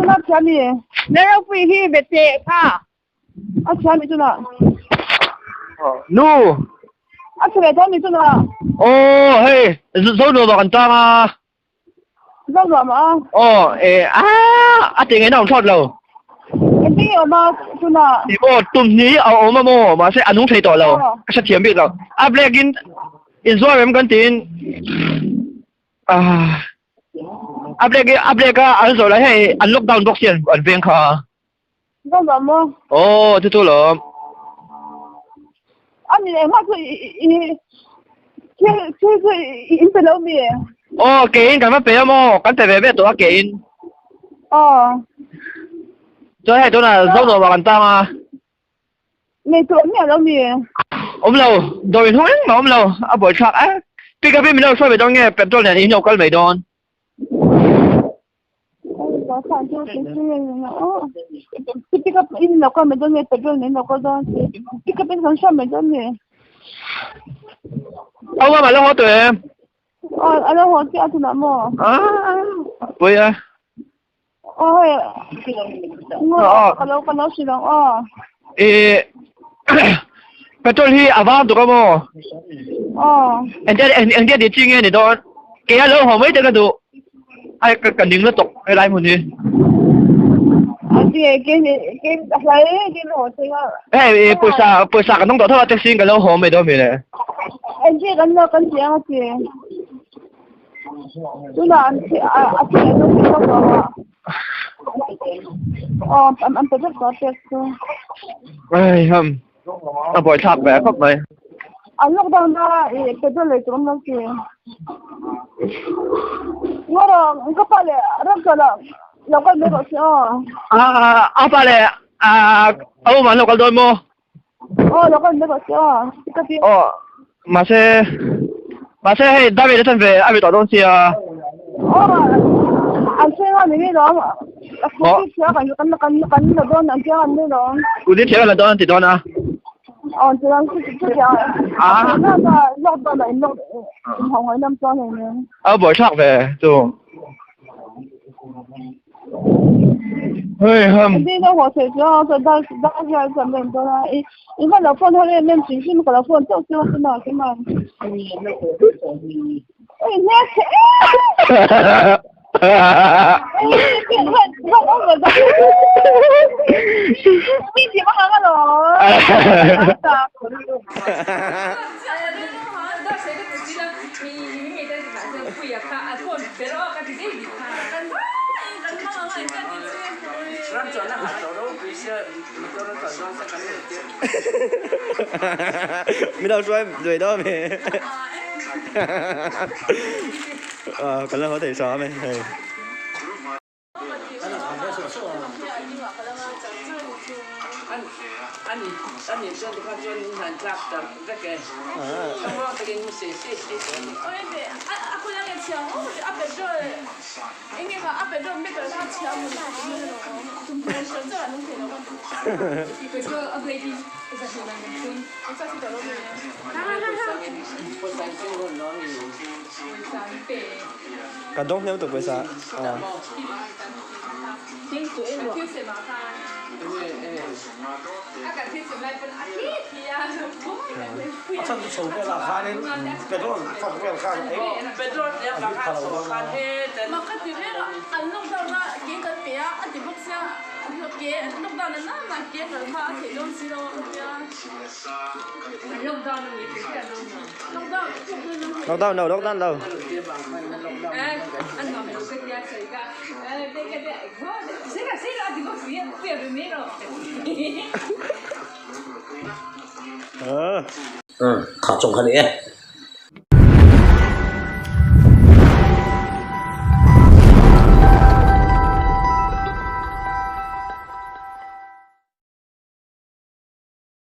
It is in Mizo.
Tuna thiam mi. Lalropui hi be teh kha. A thiam mi tuna. Nu. A chhe ve tho mi tuna. Aw hei zo nuam ah kan tang a. Zo nuam ah. Aw e a a ti ngei na awm thlawt lo. Engtin nge awm a tuna. Ti maw tum hni a awm a maw mahse a nung thei tawh lo ka hrethiam bik lo. A black in inzuar em kan tiin ah. A black a black a an zawh lai hei an lockdown bawk si an an veng kha. Zau lawm maw? Aw chu chu lawm. A ni engmah chu i i thil thil chu i in pe lo mi? Aw ke in kan va pe a maw kan pe ve ve tawh a ke in. Aw. Chuan hei tunah zo nuam ah kan tang a. Nei tur awm miah lo mi? Awm lo, dawr inhung engmah awm lo, a buaithlak a. Pick up in min lo hruai mai dawn nge petrol nen in lo kal mai dawn? Pick up in lo kal mai dawn nge petrol nen in lo kal dawn? Pick up in kan hruai mai dawn mi? Au mama lo haw tawh em? Aw, a lo haw chiah a tunah maw? Ah, pui a. Aw hei ngaw ka lo ka lo hrilh ang aw. I petrol hi a vang tuk a maw? Aw. Engtia engtia ti chi nge ni dawn? Kei a lo haw mai te ka duh. Ai ka ka ning lutuk helai hmun hi. A ti e ke ke hlai ke lo haw thei a. Hei pawisa pawisa kan dawng tawh tho a taxi in ka lo haw mai dawn mi le. Engtia kan lo kan ti ang a ti. Tunah an thi a a thi leh dawn tawh lo a. Aw an an pe vek tawh a pek chu. Ai ham a buai thlak ve khawp mai. An lockdown a i petrol lei tur awm lo si. Ngaw rawh ka pa leh ramchhuah lah lo kal mai rawh se aw. A a pa leh a a awm an lo kal dawn maw? Aw lo kal mai rawh se aw ka ti. Aw mahse mahse hei David a chan ve a ri tawh dawn sia. Aw an thleng a ni mai lawm a kut thiam kan kan kan kan la dawn an thleng an ni lawm. Kut hi thiam an la dawn an ti dawn a. Aw an ti dawn chu chu chiang a na na lockdown a in lock in ho ngai nam chuan hei nen. A buaithlak ve chu. Hei ham. Đi đâu họ sẽ cho cho đa đa ra cho mình đó là ý ý mà là phone thôi em chỉ xin mà là phone cho cho cái nào cái mà. Ê nè thế. Ê không không không mà Mi chỉ mà hàng rồi. Mi lo hruai lui dawn a mi kan la haw thei hram e hei. Kan dawng hnem tuk pawisa a. Lockdown lo lockdown lo. Kha chong kha ni e.